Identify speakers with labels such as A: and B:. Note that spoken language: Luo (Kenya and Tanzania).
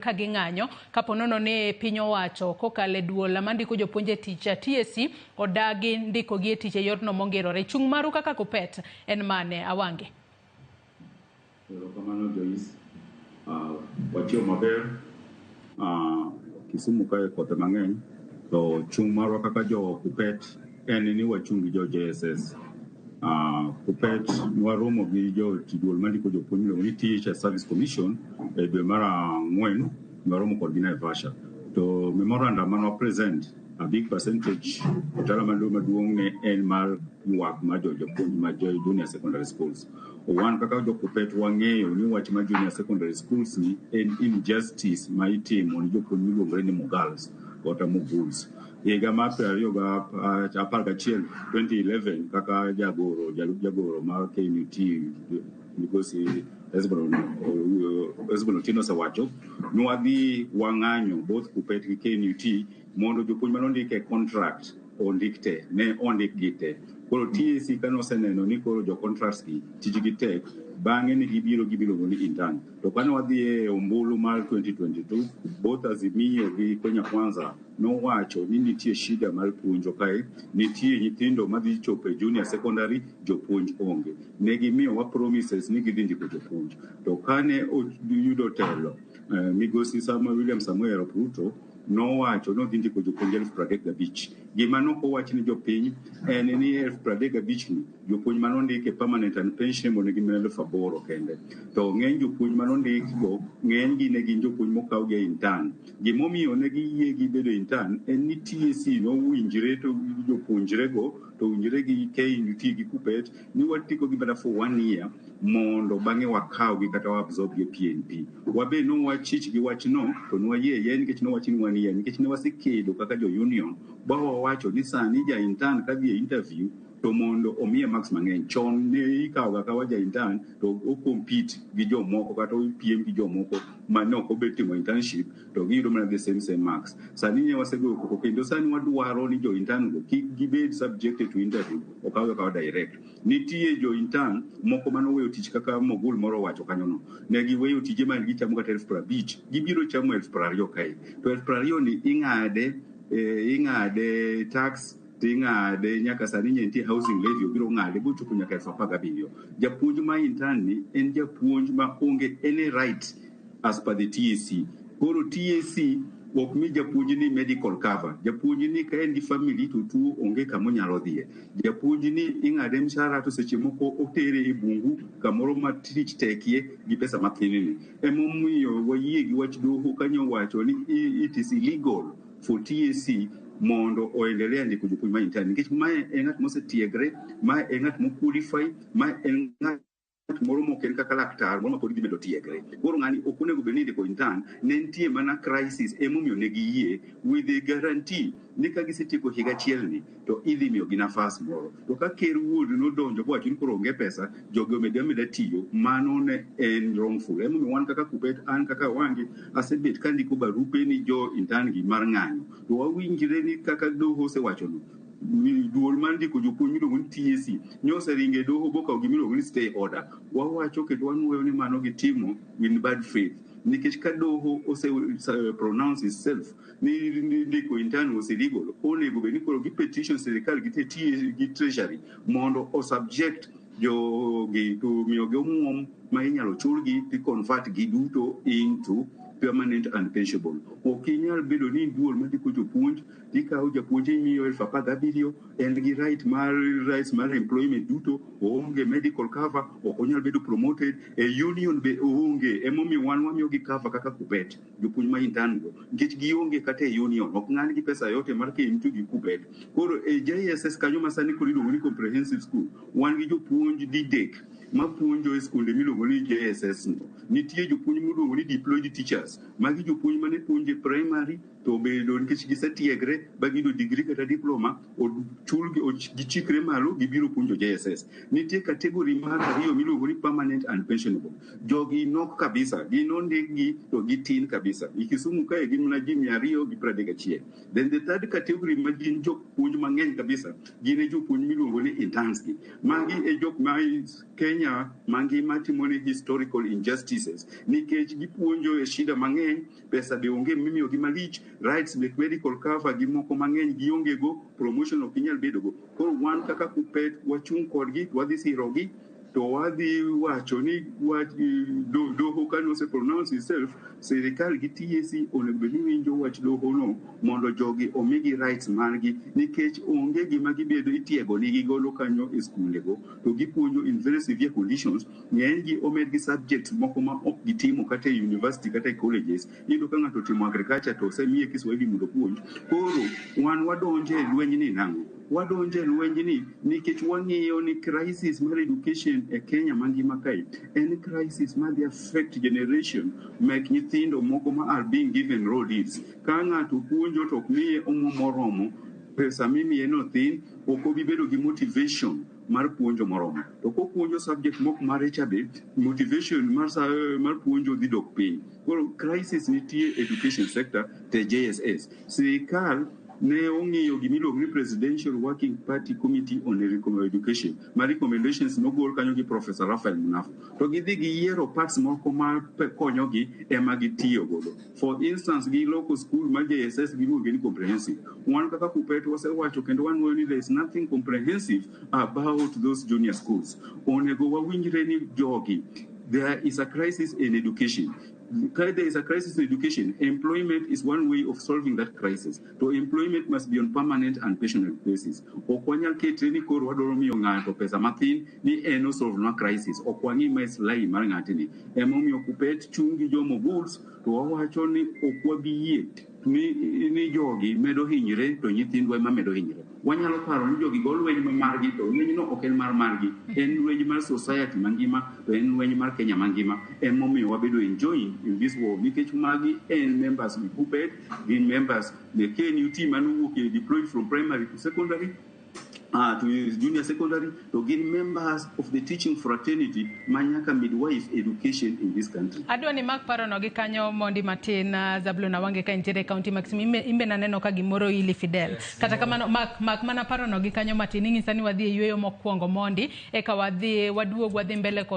A: Ka ging'anyo kapo nono ni piny owacho kokalo e duol mandiko jopuonj e tich TSC odagi ndikogi e tich e yorno mongirore. Chung' maru kaka KUPPET en mane, Awange?
B: Erokamano, Joyce. Wachiew maber. Kisumu kae koth mang'eny, to chung' marwa kaka jo KUPPET en ni wachung' gi jo JSS. KUPPET waromo gi jo duol mandiko jopuonj miluongo ni Teacher Service Commission e dwe mar 4, waromo kodgi Naivasha. To memorandum mane wa present, a big percentage otala maduong' ne en mar ywak mar jo jopuonj ma jo junior secondary schools. Wan kaka jo KUPPET wang'eyo ni wach mar junior secondary schools ni en injustice ma itimo ni jopuonj miluongore ni Mugals kata Muguls. Higa mar 2011, 2011, kaka jagoro, jalup jagoro mar KNUT, migosi Hesbon Otieno osewacho, nwadhi wang'anyo both KUPPET gi KNUT mondo jopuonj manondik e contract ondik te, ne ondik gi te. Koro TSC kane oseneno ni koro jo contracts gi tijgi tek, bang'e ne gibiro giluongo ni intern. To kane wadhi e ombulu mar 2022, both Azimio gi Kenya Kwanza nowacho ni nitie shida mar puonjo kae, nitie nyithindo madhi chopo e junior secondary, jopuonj onge. Ne gimiyowa promises ni gidhi ndiko jopuonj. To kane oyudo telo, migosi Samuel William Samoei Arap Ruto nowacho ni odhi ndiko jopuonj 35,000. Gima nok owach ni jopiny en ni 35,000 ni jopuonj manondik e permanent and pensionable ne gin mana 8,000 kende. To ng'eny jopuonj manondik go, ng'eny gi ne gin jopuonj mokaw gi e intern. Gimomiyo ne giyie gi bedo intern en ni TSC nowinjre to jopuonjre go to owinjre gi KNUT gi KUPPET ni watiko gi mana for one year mondo bang'e wakawgi kata wa absorb gi e PNP. Wabe nowachich gi wachno to nwayie ayieya nikech nowach ni one year, nikech ne wasekedo kaka jo union ba wawacho ni sani ja intern kadhi e interview to mondo omiye marks mang'eny. Chon ne ikawo ga kawa ja intern to o compete gi jomoko kata opiem gi jomoko ma ne ok obet timo internship to giyudo mana the same same marks. Sani ne wasegoyo koko kendo sani wadwaro ni jo intern go kik gibed subjected to interview, okaw akawa direct. Nitie jo intern moko manoweyo tich kaka Mogul moro owacho kanyono. Ne giweyo tije ma gichamo kata 50,000, gibiro chamo 20,000 kae. To 20,000 ni ing'ade, ing'ade tax, ting'ade nyaka sani nye nitie housing levy, obiro ng'ade bochopo nyaka 17,000. Japuonj ma intern ni en japuonj ma onge any right as per the TSC. Koro TSC ok mi japuonj ni medical cover. Japuonj ni ka en gi family to tuo, onge kama onyalo dhiye. Japuonj ni ing'ade mshahara to seche moko otere e bungu kamoro ma tich tekie gi pesa mathin ni. Emomiyo wayie gi wach doho kanyo wacho ni it is illegal for TSC mondo oendelea ndiko jopuonj ma intern, nikech mae en ng'at mosetiegre, mae en ng'at mo qualify, mae en ng'at moro mok en kaka laktar moro ma pod dhi medo tiegre. Koro ng'ani ok onego bed ni indiko intern. Ne nitie mana crisis, emomiyo ne giyie with the guarantee ni ka gisetieko higa achiel ni to idhi miyogi nafas moro. To ka ker wuod nodonjo bowacho ni koro onge pesa, jogi omed ameda tiyo, mano ne en wrongful. Emomiyo wan kaka KUPPET, an kaka Wangi, asebet kandiko barupe ni jo intern gi mar ng'anyo. To wawinjre ni kaka doho osewachono, duol mar ndiko jopuonj miluongo ni TSC nyoseringo e doho bokawo gimiluongo ni stay order. Wawacho kendo wanuoyo ni mano gitimo in bad faith, nikech ka doho ose pronounce itself ni ndiko intern was illegal, onego bed ni koro gi petition sirikal gi gi treasury mondo o subject jogi to miyogi omuom ma inyalo chulgi ti convert gi duto into permanent and pensionable. Ok inyal bedo ni duol mandiko jopuonj tikawo japuonj imiyo 17,000, en gi right mar rights mar employment duto, oonge medical cover, ok onyal bedo promoted e union be oonge. Emomiyo wan wamiyogi cover kaka KUPPET jopuonj ma intern go, nikech gionge kata e union, ok ng'ad gi pesa yote mar KMT gi KUPPET. Koro e JSS kanyo ma sani koro iluongo ni comprehensive school, wan gi jopuonj didek mapuonjo e skunde miluongo ni JSS no. Nitie jopuonj miluongo ni deployed teachers. Magi jopuonj mane puonjo e primary to obedo nikech gisetiegre ba giyudo degree kata diploma, ochulgi, gichikre malo, gibiro puonjo JSS. Nitie category mar ariyo miluongo ni permanent and pensionable. Jogi nok kabisa, gin ondikgi to gitin kabisa. E Kisumu kae gin mana ji 231. Then the third category ma gin jopuonj mang'eny kabisa, gin e jopuonj miluongo ni interns gi. Magi e jok ma Kenya mangima timo ni historical injustices, nikech gipuonjo e shida. mang'eny, pesa be onge mimiyogi malich, rights mek medical cover gi moko mang'eny gionge go, promotion ok inyal bedo go. Koro wan kaka KUPPET wachung' kodgi, wadhi sirogi to wadhi wacho ni wach doho kane ose pronounce itself, sirikal gi TSC onego bed ni winjo wach doho no mondo jogi omigi rights margi, nikech onge gima gibedo itiego nigi godo kanyo e skunde go to gipuonjo in very severe conditions. Ng'eny gi omed gi subjects moko ma ok gitimo kata e university kata e colleges. Iyudo ka ng'ato otimo agriculture to osemiye Kiswahili mondo opuonj. Koro wan wadonjo e lweny ni nang'o? Wadonjo e lweny ni nikech wang'iyo ni crisis mar education e Kenya mangima kae en crisis madhi affect generation mek nyithindo moko ma are being given raw deals. Ka ng'ato puonjo to ok miye omwom moromo, pesa mimiye no thin, ok obi bedo gi motivation mar puonjo moromo. To kopuonjo subject mok mare cha be, motivation mar puonjo dhi dok piny. Koro crisis nitie education sector te JSS. Sirikal ne ong'iyo gimiluongo ni Presidential Working Party Committee on Education ma recommendations nogol kanyo gi Professor Raphael Munafu, to gidhi giyiero parts moko ma konyogi ema gitiyo godo. For instance, giloko school mar JSS giluonge ni comprehensive. Wan kaka KUPPET wasewacho kendo wanuoyo ni there is nothing comprehensive about those junior schools. Onego wawinjre ni jogi, there is a crisis in education. There is a crisis in education. Employment is one way of solving that crisis. So employment must be on permanent and pensionable basis. Ok wanyal ketre ni koro wadwaro miyo ng'ato pesa mathin ni en osolve nwa crisis. Ok wang'i maslahi mar ng'atni. Emomiyo KUPPET chung' gi jomo goods to wawacho ni ok wabi yie ni jogi medo hinyre to nyithindwa ema medo hinyre. Wanyalo paro ni jogi go lweny ma margi to lweny no ok en mar margi. En lweny mar society mangima to en lweny mar Kenya mangima. Emomiyo wabedo enjoying in this war nikech magi en members me KUPPET, gin members me KNUT manowuok e deployed from primary to secondary, to junior secondary, to gin members of the teaching fraternity manyaka midwife education in this country.
A: Adwa ni mak parono gi kanyo mondi matin. Zablon Awange, ka intiere e county ma Kisumu, imbe naneno ka gimoro ili Fidel. Kata kamano mak mana parono gi kanyo matin, ing'isa ni wadhi e yueyo mokwongo mondi eka wadhi waduog wadhi mbele kod